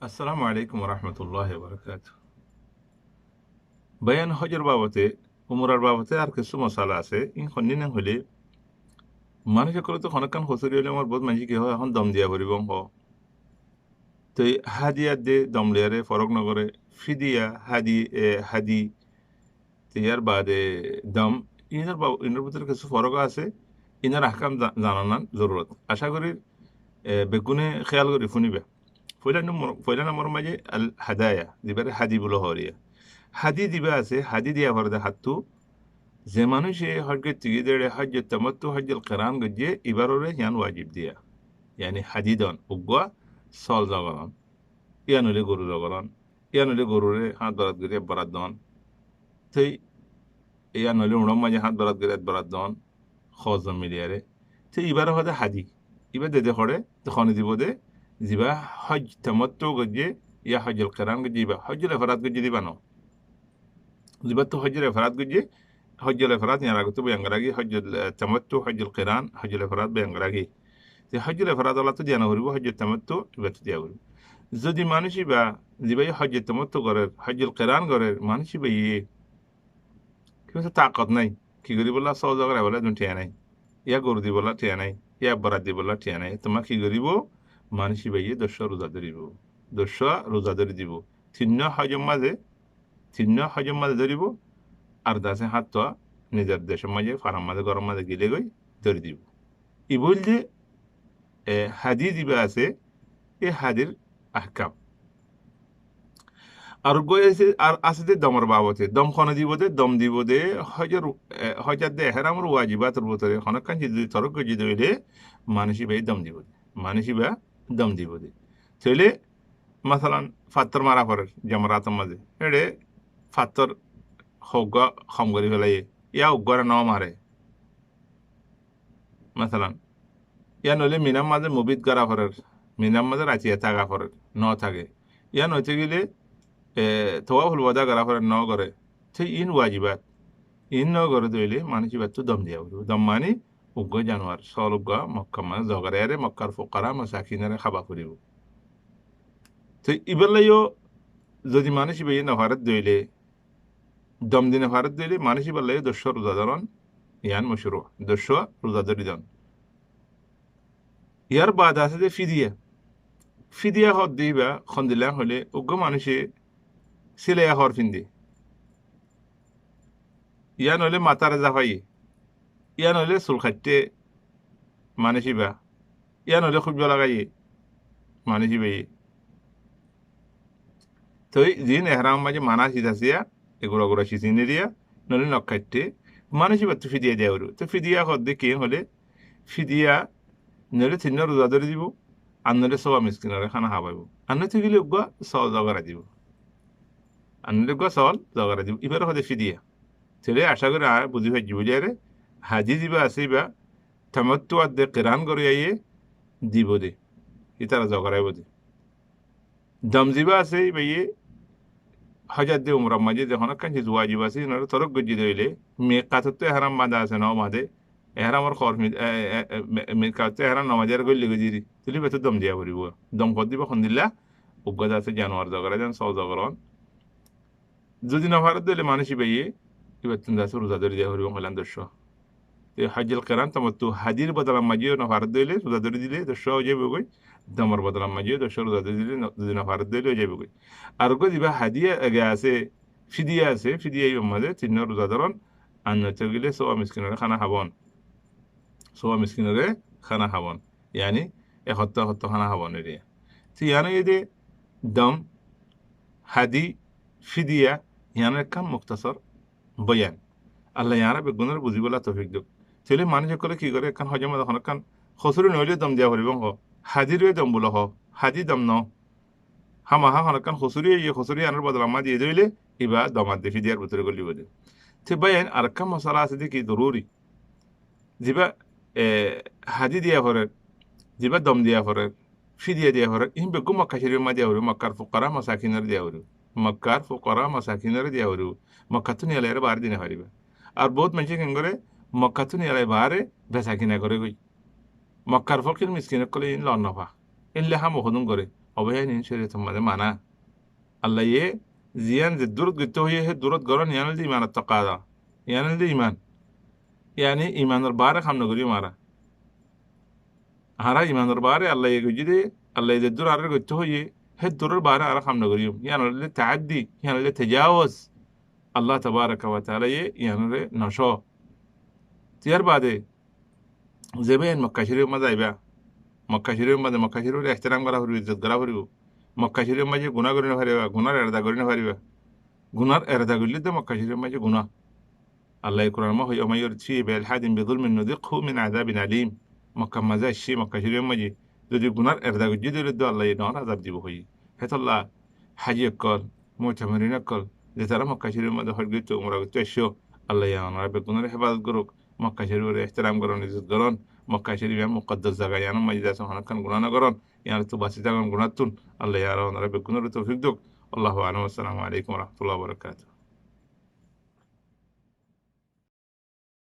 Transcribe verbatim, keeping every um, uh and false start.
Assalamu alaikum warahmatulláhi wabarakátuhu. Báiyain, hójor babote, umrar babote ar kessú mosala asé. Iín hondilla hoilé, manúic ókkolottu honókkan hosúri óile añár bout maincé ki hoó, ehón dom diya foribó hoó. Toi hádiya de dom loiyaré forók nogoré, fídiya, hádi, e, hádi, te yar baade dom, inor ba-, inor bútore kessú forók asé, inor ahkam za-, zananan zorurot. Acá gorí, e, beggúne héyal gorí fúniba. Foila nombor, foila nomboror maze al hadaya, zibare hádi bula hoó. Hádi ziba asé, hádi diya forede háttú, ze manúice hój goittó giyé de hójje tamattu, hójjul kiran goijjé, ibarore yián wajib diya. Yáni hádi don, uggúa sóol zogoron. Yían óile goru zogoron. Yían óile gorure hát borat gorí ek borat don. Toi yían óile uñçor maze hát borat gorí ek borat don. Hoó zon miliyaré. Toi ibare hoó de hádi. Iba dede hoçé, de hone dibo de, ziba hój tamattu goijjé, ya hójjul kiran goijjé, iba hójjul ifrad goijjé de iba no. Zibattu hójjul ifrad goijjé, hójjul ifrad yar agottú boyan gorá giyé, hójjul, e, tamattu, hójjul kiran, hójjul ifrad boyan gorá giyé. Te hójjul ifrad olattu diya no foribó, hójjul tamattu ibattu diya foribó. Zodi manúic iba, zibaye hójjul tamattu gorér, hójjul kiran gorér, manúic ibaye ki hoó, takot nái, ki goríbolla, sóol zogoraibólla dun thiañ nái, ya goru dibolla thiañ nái, ya borat dibolla thiañ nái, tuáñra ki goríbo? Manúic ibaye doccúa ruza dóribo, doccúa ruza dóri dibo. Tinnúa hójor maze, tinnúa hójor maze dóribo, ar de asé háttúa nizor decor maze, farar maze, góror maze gile goi dóri dibo. Ibá óilde, e, hádi ziba asé, e hádir ahkam. Ar uggúa asé, ar asé de domor babote, dom hone dibo de, dom dibo de, hójor, e, hójor de ehramor wajibator bútore honókkan zodi torók goijjé de óile, manúic ibaye dom dibo de, manúic iba dom dibo de. Tóile masalan, fattór mara forer, jamarator maze. Eçe fattór uggúa hom gorí felaiyé, ya uggúare no mare. Masalan, yían óile Minar maze mubit gorá forer, Minar maze ratiya táka forer, no táke. Yían óite gile, e, tawaful wada gorá forer, no gore. Te iín wajibat. Iín no gore de óile manúic ibattu dom diya foribó. Dom mani uggúa januar, sóol uggúa Mokkar maze zogoraiyaré Mokkar fukara masakinore hába foribó. Te ibálla yó zodi manúic ibaye no fare de óile, dom di no fare de óile, manúic ibálla yó doccúa ruza dóron, yián mocrú, doccúa ruza dóri don. Yar baade asé de fídiya. Fídiya hoó de iba hondilla hoilé, uggúa manúice silaiya hoor findé. Yían óile matare zafaiyé. Yían óile sul kaitté manúic iba. Yían óile kúcba lagaiyé manúic ibaye. Toi ziín ehramor maze mana sis asé, e gura gura sis iín eriya, noóile nok kaitté, manúic ibattu fídiya diya foribó. Toi fídiya hoó de ki hoilé, fídiya noóile tinnúa ruza dóri dibo, ar noóile sóuwa miskinore hána hábaibo. Ar noóile gile uggúa sóol zogorai dibo. Ar noóile uggúa sóol zogorai dibo. Ibare hoó de fídiya. Tóile acá gorí añára buzí faijjí buliyaré, hádi ziba asé iba, tamattu ar de kiran gorí aiyé dibo de. Ítara zogoraibo de. Dom ziba asé, ibaye hój ar de umrar maze de honókkan ciz wajib asé, inore torók goijjé de óile, mikatottu ehram bañdá asé no bañdé, ehramor hoor mi-, e, e, e, mi-, mikatottu ehram no bañdé ar goille goi diri, tóile ibattu dom diya foribó. Dom hoó de iba hondilla, uggúa de asé januar zogorai don, sóol zogorai don. Zodi no fare de óile manúic ibaye, ibattún de asé ruza dóri diya foribó, hoilam doccúa. Te hójjul kiran tamattu hádir bodolar maze yó no fare de óile, ruza dóri dile doccúa ói zaibo goi, domor bodolar maze yó doccúa ruza dóri dile, no-, zodi no fare de óile ói zaibo goi. Ar uggúa ziba hádiya ege asé, fídiya asé, fídiya ibar maze tinnúa ruza dóron, ar noóile gile sóuwa miskinore hána hábon. Sóuwa miskinore hána hábon. Yáni, ek hottó, ek hottó hána hábon eriya. Te yían óiye de dom, hádi, fídiya, yíanor ekkán muktasor boyan. Allah ye añára beggúnore buzíbolla toufik douk. Tóile manúic ókkole ki goré, ekkán hójor maze honókkan hosúri no óile dom diya foribó hoó, hádiré dom bula hoó, hádi dom no. Hámaha honókkan hosúri óiye, hosúri yíanor bodolar maze diye de óile, iba dom ar de fídiyar bútore golibo de. Te báiyain, arekkán mosala asé de ki zoruri. Ziba, e, hádi diya forer, ziba dom diya forer, fídiya diya forer, iín beggún Mokka Corifor maze diya foribó, Mokkar fukara masakinore diya foribó. Mokkar fukara masakinore diya foribó. Mokkattú niyalaiyaré baáre di no faribá. Ar bout maincé keén goré, Mokkattú niyalai baáre besa kina goré goi. Mokkar fokir miskin ókkole iín lon no fa. Iín le ham hodún goré. Óboicce iín córiyotor mazé mana. Allaye ziyán ze durot goittó hoiyé, hé durot gorón, yián óilde imanor takaza. Yián óilde iman. Yáni imanor baáre ham nogoríyum añára. Añára imanor baáre Allaye goijjé dé, Allaye ze dur añáre goittó hoiyé, hé duror baáre añára ham nogoríyum. Yián óilde taaddi, yián óilde tajawuz. Allah tabaraka wa taalaye yiánoré nocó. Yar baade ze báiyain Mokka Córifor mazé aibá, Mokka Córifor mazé Mokka Córiforé ehteram gorá foribó, izzot gorá foribó. Mokka Córifor mazé guná gorí nofaribá, gunár erada gorí nofaribá. Gunár erada goillé dé Mokka Córifor mazé guná. Allaye Kuranor mazé hoiyé, "ومن يرد فيه بإلحاد بظلم نذقه من عذاب أليم." Mokkar mazé aiccé, Mokka Córifor mazé zodi gunár erada goijjé dé óile dé Allaye doñr azab dibó hoiyé. Hétolla haji ókkol, muctamirin ókkol, zetará Mokka Córifor mazé hoj goittó, umra goittó aiccó, Allaye onorá beggúnoré hefazot gorouk. Mokka Córiforé ehteram gorón, izzot gorón. Mokka Córif yián mukaddas zaga, yiánor mazé zai honókkan guná nogorón. Yiánottú basi tágon gunáttún. Allaye añára onorá beggúnoré toufik douk. Allahu alam, assalamu alaikum wa rahmatullahi wa barakatuhu.